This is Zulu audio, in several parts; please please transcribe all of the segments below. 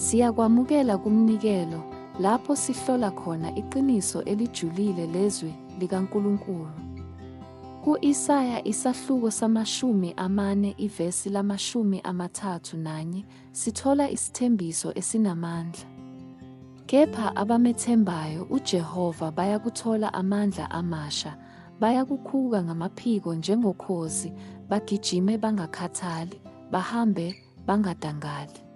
Siyakwamukela kumnikelo lapho sihlola khona iqiniso elijulile lezwi likaNkulunkulu. Ku-Isaya isahluko sama-40 ivesi lama-31 sithola isithembiso esinamandla. Kepha abamethembayo uJehova bayakuthola amandla amasha, bayakukhuka ngamaphiko njengokhozi, bagijime bangakhathali, bahambe bangadangali.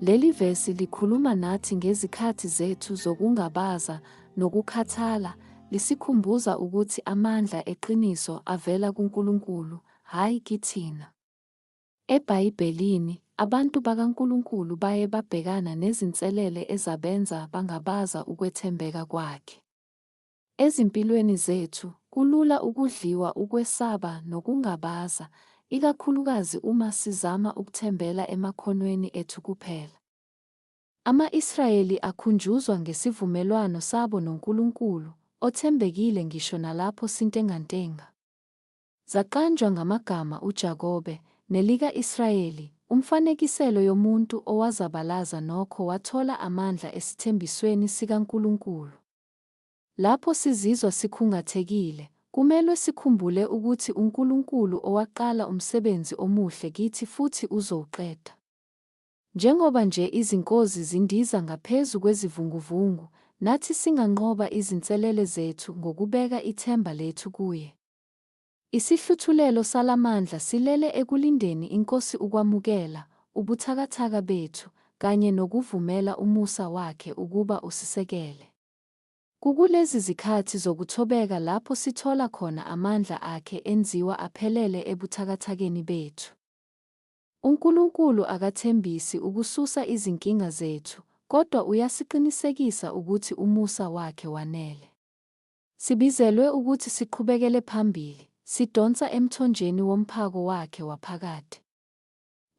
Leli vesi likhuluma nathi ngezikhathi zethu zokungabaza nokukhathala, lisikhumbuza ukuthi amandla eqiniso avela kuNkulunkulu, hhayi kithina. EBhayibhelini, abantu bakaNkulunkulu baye babhekana nezinselele ezabenza bangabaza ukwethembeka kwakhe. Ezimpilweni zethu, kulula ukudliwa ukwesaba nokungabaza, ikakhulukazi uma sizama ukuthembela emakhonweni ethu kuphela. Ama-Israyeli akhunjuzwa ngesivumelwano sabo noNkulunkulu, othembekile ngisho nalapho sintengantenga. Zaqanjwa ngamagama uJakobe, nelika-Israyeli, umfanekiselo yomuntu owazabalaza nokho wathola amandla esithembisweni sikaNkulunkulu. Lapho sizizwa sikhungathekile, kumelwe sikhumbule ukuthi uNkulunkulu owaqala umsebenzi omuhle kithi futhi uzowuqeda. Njengoba nje izinkozi zindiza ngaphezu kwezivunguvungu, nathi singanqoba izinselele zethu ngokubeka ithemba lethu kuye. Isihluthulelo salamandla silele ekulindeni iNkosi ukwamukela ubuthakathaka bethu kanye nokuvumela umusa wakhe ukuba usisekele. Kukulezi zikhathi zokuthobeka lapho sithola khona amandla akhe enziwa aphelele ebuthakathakeni bethu. UNkulunkulu akathembisi ukususa izinkinga zethu, kodwa uyasiqinisekisa ukuthi umusa wakhe wanele. Sibizelwe ukuthi siqhubekele phambili, sidonsa emthonjeni womphako wakhe waphakade.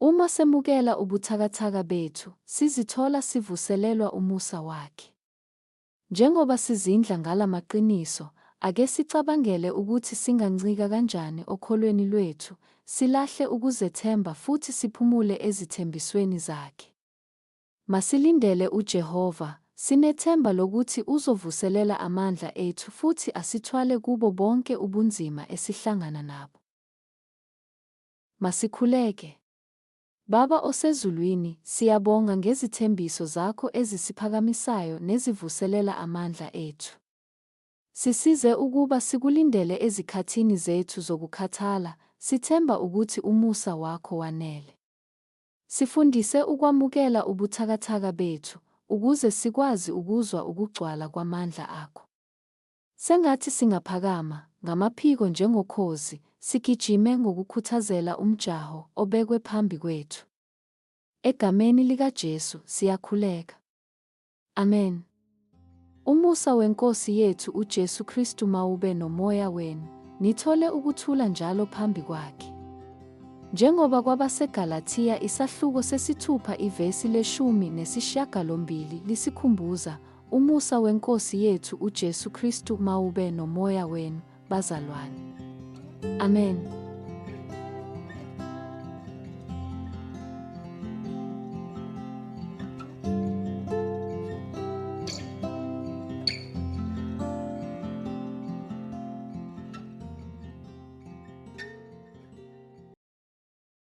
Uma semukela ubuthakathaka bethu, sizithola sivuselelwa umusa wakhe. Njengoba sizindla ngala maqiniso, ake sicabangele ukuthi singancika kanjani okholweni lwethu, silahle ukuzethemba futhi siphumule ezithembisweni zakhe. Masilindele uJehova, sinethemba lokuthi uzovuselela amandla ethu futhi asithwale kubo bonke ubunzima esihlangana nabo. Masikhuleke. Baba osezulwini, siyabonga ngezithembiso zakho ezisiphakamisayo nezivuselela amandla ethu. Sisize ukuba sikulindele ezikhathini zethu zokukhathala, sithemba ukuthi umusa wakho wanele. Sifundise ukwamukela ubuthakathaka bethu, ukuze sikwazi ukuzwa ukugcwala kwamandla akho. Sengathi singaphakama, ngamaphiko njengokhozi, sigijime ngokukhuthazela umjaho obekwe phambi kwethu. Egameni likaJesu siyakhuleka. Amen. Umusa weNkosi yethu uJesu Kristu mawube nomoya wenu, nithole ukuthula njalo phambi kwakhe. Njengoba kwabaseGalathiya isahluko sesithupha ivesi le-18 lisikhumbuza, umusa weNkosi yethu uJesu Kristu mawube nomoya wenu, bazalwane. Amen.